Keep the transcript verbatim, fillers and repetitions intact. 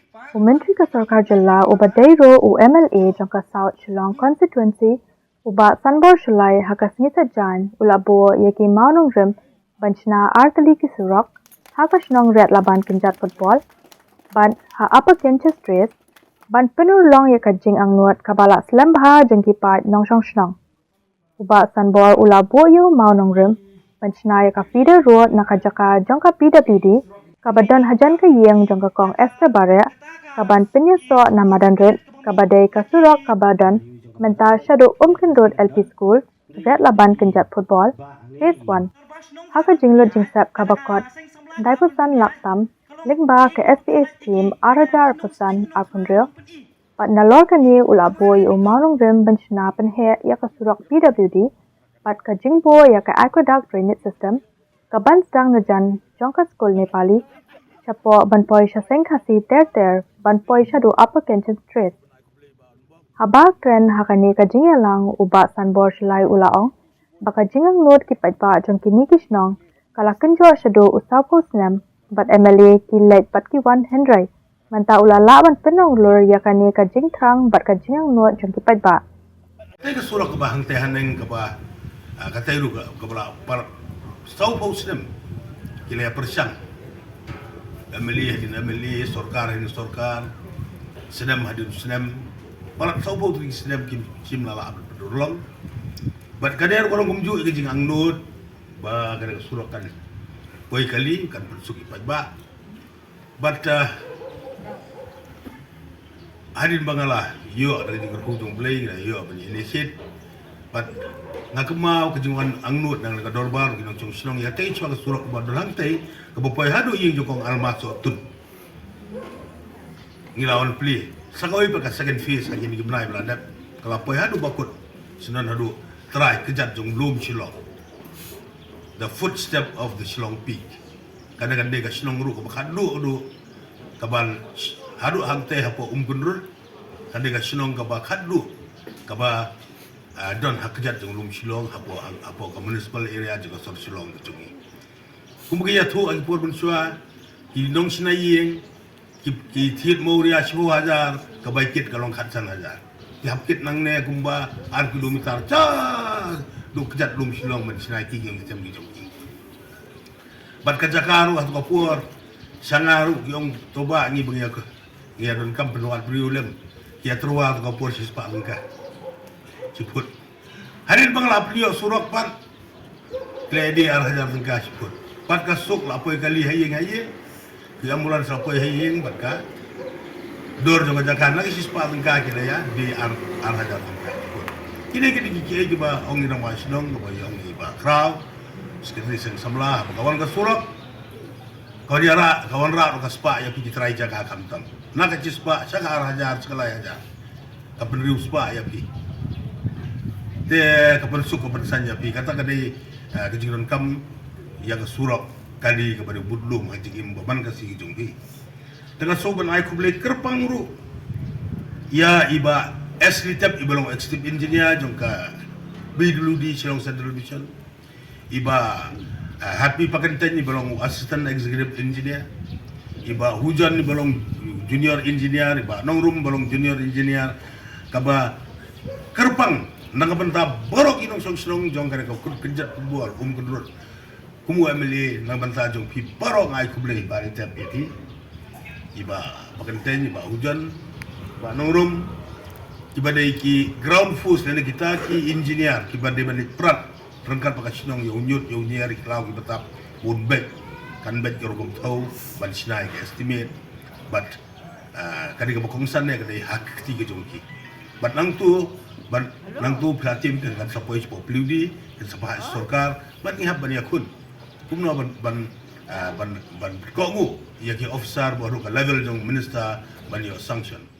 U Myntri ka Sorkar Jylla uba dei ruh u M L A jong ka South Shillong Constituency, u Bah Sanbor Shullai, ha ka sngi Saitjaiñ u la buh ïa ki mawnongrim ban shna artylli ki surok ha ka shnong Riatlaban Kynjat Football bad ha Upper Kynshais Trace, ban pynurlong ïa ka jingangnud kaba la slem bha jong ki paid nongshong shnong. U Bah Sanbor u la buh ïa u mawnongrim ban shna ïa ka feeder road na ka jaka jong ka P W D kaba don hajan ka ïing jong ka Kong Esther Bareh, kaban pynïasoh na madan rit, kaba dei ka surok kaba don mynta shaduh Umkynrut L P School, Riatlaban Kynjat Football, Phase one. Ha ka jinglut jingsep kaba kot laiphew san lak tam lyngba ka S P A Scheme ar hajar arphew san arphew hynriew, bad nalor kane u la buh ïa u mawnongrim ban shna pynheh ïa ka surok P W D bad ka jingbuh ïa ka aqueduct drainage system kaban sdang najan jong ka skul Nepali shapoh ban poi sha seng Khasi ter ter ban poi shaduh Upper Kynshais Trace. Haba kren ha kane ka jingïalang, u Bah Sanbor Shullai u la ong ba ka jingangnud ki paidbah jong kine ki shnong ka la kynjoh shaduh u sawphew snem bad M L A ki leit bad ki wan, hynrei mynta u la lah ban pynlong lur ïa kane ka jingthrang bad ka jingangnud jong ki paidbah. Te ka surok kaba hangtei haneng kaba, ah, ka tei ruh ka, kaba la par sawphew snem ki la ïa pyrshang. M L A hadien M L A, sorkar hadien sorkar, snem hadien snem, palat sawphew tylli ki snem kim, kim la lah ban pynurlong. Bad ka dei ruh ka long kumjuh ïa ka jingangnud ba ka dei ka surok kan poi kali, kan pynsuk ïa ki paidbah. Bad, uh, hadien ba nga la ïoh da ka jingkyrkhu jong U Blei, nga la ïoh ban initiate. Bad nga kynmaw ka jingwan angnud na ka dorbar ki nongshong shnong ïa tei shuwa ka surok ba don hangtei kaba poi haduh ïing jong Kong Alma Sohtun. Ngi la wan plie sa kawei pat ka second phase ha kine ki bnai ba la dep, ka la poi haduh bakut, shen haduh trai kjat jong lum Shillong, the footstep of the Shillong Peak. Kane kan dei ka shnong ruh kaba khatduh duh, kaban haduh hangtei hapoh Umkynrut, kan dei ka shnong kaba khatduh kaba, ah, don ha kjat jong lum Shillong, hapoh, hapoh ka municipal area jong ka sor Shillong ka jong ngi. Kumba ki ïathuh ha ki por mynshuwa, ki nongshna ïing, ki, ki thied mawria shiphew hajar, ka bai kit ka long khatsan hajar. Ki hap kit nangne kumba ar kilometer, cha, duh kjat lum Shillong ban shna ki ïing ki sem ki jong ki. Bad ka jaka ruh ha tu ka por, sha nga ruh ki ong, to ba ngi ba ngi ïa ka, ngi ïa donkam pynwad briew lem. Ki ïa tyrwa ha tu ka por shispah tyngka shi phut. Hadien ba nga la pynïoh surok pat, ki la ïa die ar hajar tyngka shi phut. Bad ka suk la poi kali ha ïing ha ïing. Ki ambulance la poi ha ïing, bad ka dor jong ka jaka na ki shispah tyngka ki la ïa die ar, ar hajar tyngka shi phut. Kine, kine ki, ki, kiba ong i rangbah shnong, kiba ong i Bah Khraw, Secretary Seng Samla, ba ka wan ka surok. Ka wan ïa rah, ka wan rah ruh ka spah ïa phi ki trai jaka khamtam. Na ka shispah sha ka ar hajar sha ka lai hajar. Ka pynriew spah ïa phi. Te ka pynsuk ka pynsan ïa phi. Kata ka dei, eh, ka jingdonkam ïa ka surok kali kaba dei budlum ha jingim ba man ka sngi jong phi. Te nga sngewbha ban ai khublei kyrpang ruh ïa i Bah Ashley Tep, iba long executive engineer jong ka P W D Shillong Central Division. I Bah, eh, Happy Pakyntein, iba long assistant executive engineer. I Bah Hujon, iba long junior engineer. I Bah Nongrum, iba long junior engineer. Kaba kyrpang na ka bynta baroh ki nongshong shnong jong kane ka kut kynjat football Umkynrut. Kum u M L A na ka bynta jong phi baroh nga ai khublei ba ri tep ïa phi. I Bah Pakyntein, i Bah Hujon, i Bah Nongrum, kiba dei ki ground force lane kita ki engineer kiba dei ban leit prat ryngkat bad ka shnong ïa u ñiut ïa u ñier, ïa ki law ki btap, bun beit, kan beit ka rukom thaw ban shna ïa ka estimate. Bad, ah, ka dei kaba kongsan ne ka dei ha ka kti ka jong ki. Bad nangtu, bad nangtu phi la tim kan, kan sa poi sha P W D, kan sa phah sha sorkar, bad ngi hap ban ïakhun kumno ban, ban, ah, ban, ban kohnguh ïa ki officer ba ruh ka level jong minister ban ïoh sanction.